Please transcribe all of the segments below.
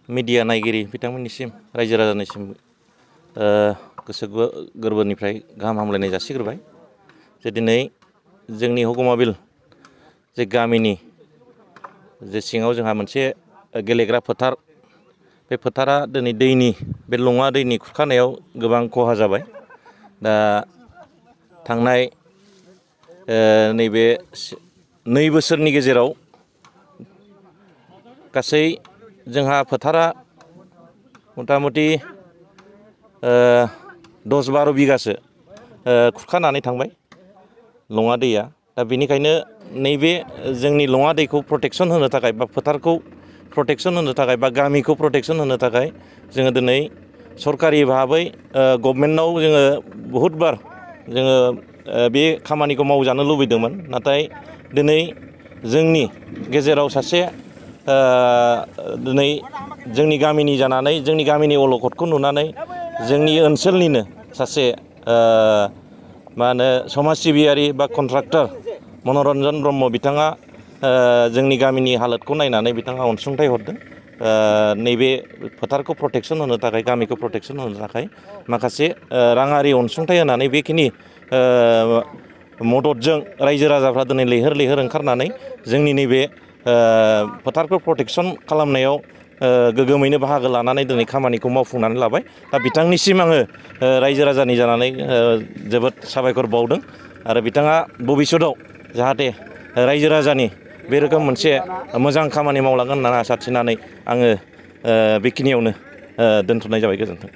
Media नायगिरि बिथांमोननिसिम रायजो राजानिसिम गोसो गोरबोनिफ्राय गाहाम हामलायनाय जासिग्रोबाय जे दिनै जोंनि हगमाबिल जे गामिनि जे सिङाव जोंहा मोनसे गेलेग्रा फोथार बे फोथारा दिनै दैनि बे लङा दैनि खुरखानायाव गोबां खहा जाबाय। दा थांनाय नैबे 2 बोसोरनि गेजेराव गासै जोंहा फोथारा मथा-मथि 10-12 बिगासो खुरखानानै थांबाय लङा दैया। दा बेनिखायनो नैबे जोंनि लङा दैखौ प्रटेक्शन होनो थाखाय बा फोथारखौ प्रटेक्शन होनो थाखाय बा गामिखौ प्रटेक्शन होनो थाखाय जोङो दिनै सरकारि भाबै गभर्नमेन्टआव जोङो बहुद बार जोङो बे खामानिखौ मावजानो लुबैदोंमोन। नाथाय दिनै जोंनि गेजेराव सासे दिनै जोंनि गामिनि जानानै जोंनि गामिनि अलखदखौ नुनानै जोंनि ओनसोलनिनो सासे मा होनो समाज सिबियारि बा कन्ट्राक्टर मनरन्जन ब्रह्म बिथाङा जोंनि गामिनि हालोदखौ नायनानै बिथाङा अनसुंथाइ हरदों। नैबे फोथारखौ प्रटेक्शन होनो थाखाय गामिखौ प्रटेक्शन होनो थाखाय माखासे राङारि अनसुंथाइ होनानै बेखिनि मददजों रायजो राजाफ्रा दिनै लैहोर लैहोर ओंखारनानै जोंनि नैबे फोथारखौ प्रटेक्शन खालामनायाव गोगोमैनो बाहागो लानानै दिनै खामानिखौ मावफुंनानै लाबाय। दा बिथांनिसिम आङो रायजो राजानि जानानै जोबोद साबायखर बावदों आरो बिथाङा भबिष्यतआव जाहाथे रायजो राजानि बे रोखोम मोनसे मोजां खामानि मावलांगोन होननानै आसा थिनानै आङो बेखिनियावनो दोनथ'नाय जाबाय। गोजोन्थों।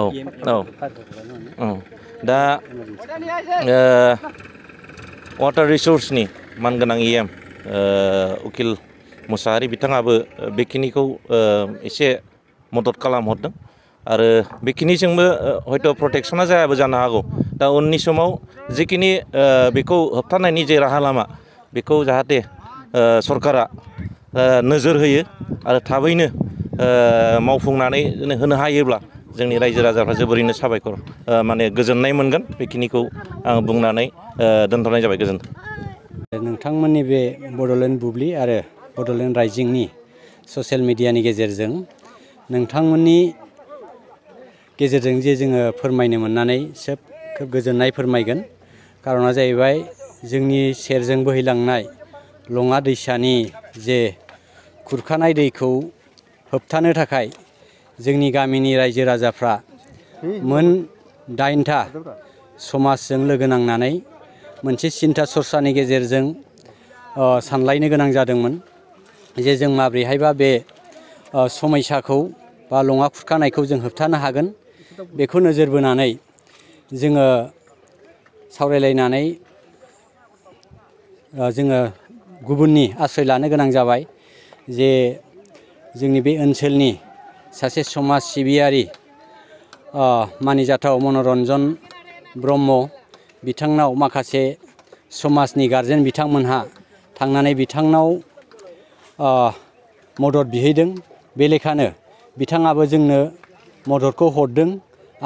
औ दा वाटार रिसर्सनि मानगोनां EM उकिल मुसाहारि बिथाङाबो बेखिनिखौ एसे मदद खालामहरदों आरो बेखिनिजोंबो हयथ' प्रटेक्शना जायाबो जानो हागौ। दा उननि समाव जिखिनि बेखौ होबथानायनि जे राहा लामा बेखौ जाहाथे सरकारा नोजोर होयो आरो थाबैनो मावफुंनानै होनो हायोब्ला जोंनि रायजो राजाफ्रा जोबोरैनो साबायखर माने गोजोननाय मोनगोन। बेखिनिखौ आं बुंनानै दोनथ'नाय जाबाय। गोजोन्थों। नोंथांमोननि बे बड'लेण्ड बुब्लि आरो बड'लेण्ड राइजिंनि ससियेल मिडियानि गेजेरजों नोंथांमोननि गेजेरजों जे जोङो फोरमायनो मोननानै खोब गोजोननाय फोरमायगोन। कारना जाहैबाय जोंनि सेरजों बोहैलांनाय लङा दैसानि जे खुरखानाय दैखौ होबथानो थाखाय जोंनि गामिनि रायजो राजाफ्रा मोन 8था समाजजों लोगो नांनानै मोनसे सिन्था सरसानि गेजेरजों सानलायनो गोनां जादोंमोन जे जों माब्रैहायबा बे समयसाखौ बा लङा खुरखानायखौ जों होबथानो हागोन। बेखौ नोजोर बोनानै जोङो सावरायलायनानै जोङो गुबुननि आश्रय लानो गोनां जाबाय जे जोंनि बे ओनसोलनि सासे समाज सिबियारि मानिजाथाव मनरन्जन ब्रह्म बिथांनाव माखासे समाजनि गारजेन बिथांमोनहा थांनानै बिथांनाव मदद बिहैदों। बे लेखानो बिथाङाबो जोंनो मददखौ हरदों।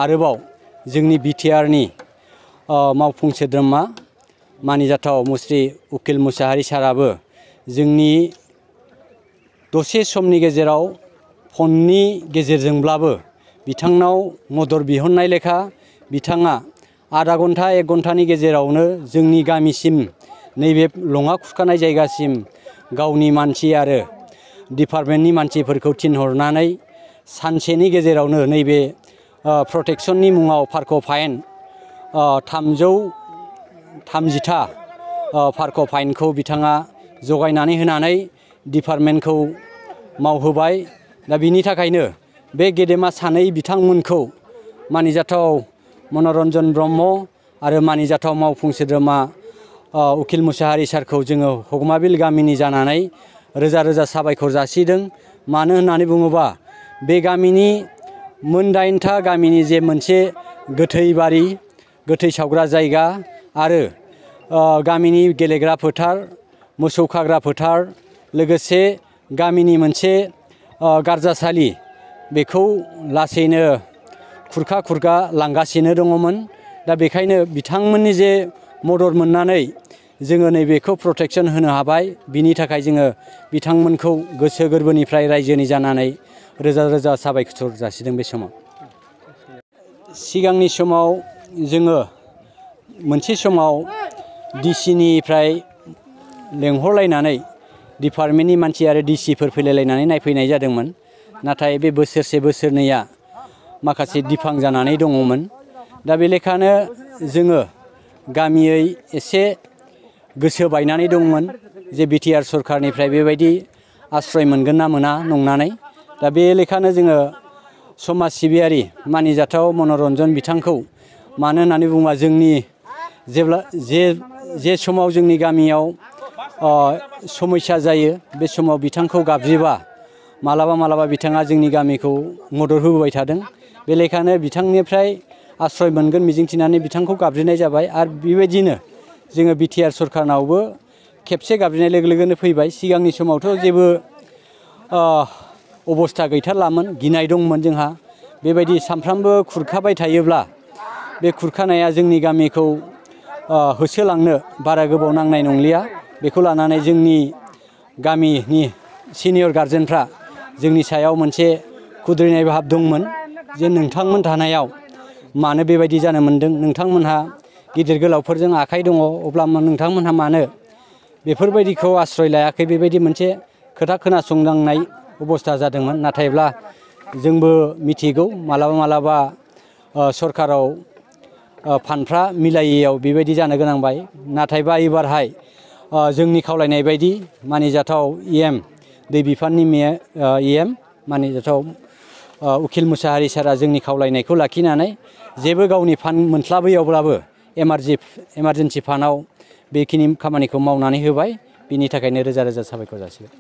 आरोबाव जोंनि BTRनि मावफुं सोद्रोमा मानिजाथाव मुस्रि उकिल मुसाहारि साराबो जोंनि दसे समनि गेजेराव फननि गेजेरजोंब्लाबो बिथांनाव मदद बिहरनाय लेखा बिथाङा आधा घन्टा 1 घन्टानि गेजेरावनो जोंनि गामिसिम नैबे लङा खुरखानाय जायगासिम गावनि मानसि आरो डिपार्टमेन्टनि मानसिफोरखौ थिनहरनानै सानसेनि गेजेरावनो नैबे प्रटेक्शननि मुङाव फारख' फाइन 330था फारख' फाइनखौ बिथाङा जगायनानै होनानै डिपार्टमेन्टखौ मावहोबाय। दा बिनि थाखायनो बे गेदेमा सानै बिथांमोनखौ मानिजाथाव मनरन्जन ब्रह्म आरो मानिजाथाव मावफुं सोद्रोमा उकिल मुसाहारि सारखौ जोङो हगमाबिल गामिनि जानानै रोजा रोजा साबायखर जासिदों। मानो होननानै बुङोबा बे गामिनि मोन 8था गामिनि जे मोनसे गोथै बारि गोथै सावग्रा जायगा आरो गामिनि गेलेग्रा फोथार मोसौ खाग्रा फोथार लोगोसे गामिनि मोनसे गारजासालि बेखौ लासैनो खुरखा लांगासिनो दङमोन। दा बेखायनो बिथांमोननि जे मदद मोननानै जोङो नैबेखौ प्रटेक्सन होनो हाबाय। बिनि थाखाय जोङो बिथांमोनखौ गोसो गोरबोनिफ्राय रायजोनि जानानै रोजा रोजा साबायखर जासिदों बे समाव। सिगांनि समाव जोङो मोनसे समाव डिसिनिफ्राय लेंहरलायनानै डिपार्टमेन्टनि मानसि आरो डिसिफोर फैलायलायनानै नायफैनाय जादोंमोन। नाथाय बे बोसोरसे बोसोरनैया माखासे दिफां जानानै दङमोन। दा बे लेखानो जोङो गामियै एसे गोसो बायनानै दंमोन जे बिटिआर सरखारनिफ्राय बेबायदि आश्रय मोनगोन ना मोना नंनानै। दा बे लेखानो जोङो समाज सिबियारि मानिजाथाव मनरन्जन बिथांखौ मानो होननानै बुङोबा जोंनि जे समाव जोंनि गामियाव समस्या जायो बे समाव बिथांखौ गाबज्रिबा मालाबा बिथाङा जोंनि गामिखौ मदद होबोबाय थादों। बे लेखानो बिथांनिफ्राय आश्रय मोनगोन मिजिंथिनानै बिथांखौ गाबज्रिनाय जाबाय। आरो बेबायदिनो जोङो बिटिआर सरखारनावबो खेबसे गाबज्रिनाय लोगो लोगोनो फैबाय। सिगांनि समावथ' जेबो अबस्था गैथारलामोन, गिनाय दंमोन जोंहा। बेबायदि सानफ्रामबो खुरखाबाय थायोब्ला बे खुरखानाया जोंनि गामिखौ होसोलांनो बारा गोबाव नांनाय नंलिया। बेखौ लानानै जोंनि गामिनि सिनियर गारजेनफ्रा जोंनि सायाव मोनसे खुद्रिनाय भाब दंमोन जे नोंथांमोन थानायाव मानो बेबायदि जानो मोन्दों, नोंथांमोनहा गिदिर गोलावफोरजों आखाइ दङ, अब्ला नोंथांमोनहा मानो बेफोरबायदिखौ आश्रय लायाखै, बेबायदि मोनसे खोथा खोनासंनांनाय अबस्था जादोंमोन। नाथायब्ला जोंबो मिथिगौ मालाबा सरखाराव फान्डफ्रा मिलायैयाव बेबायदि जानो गोनांबाय। नाथायबा एबारहाय जोंनि खावलायनाय बायदि मानिजाथाव EM दै बिफाननि EM मानिजाथाव उकिल मुसाहारि सारा जोंनि खावलायनायखौ लाखिनानै जेबो गावनि फान्ड मोनस्लाबैयावब्लाबो एमारजेन्सि फान्डआव बेखिनि खामानिखौ मावनानै होबाय। बिनि थाखायनो रोजा रोजा साबायखर जासिबाय।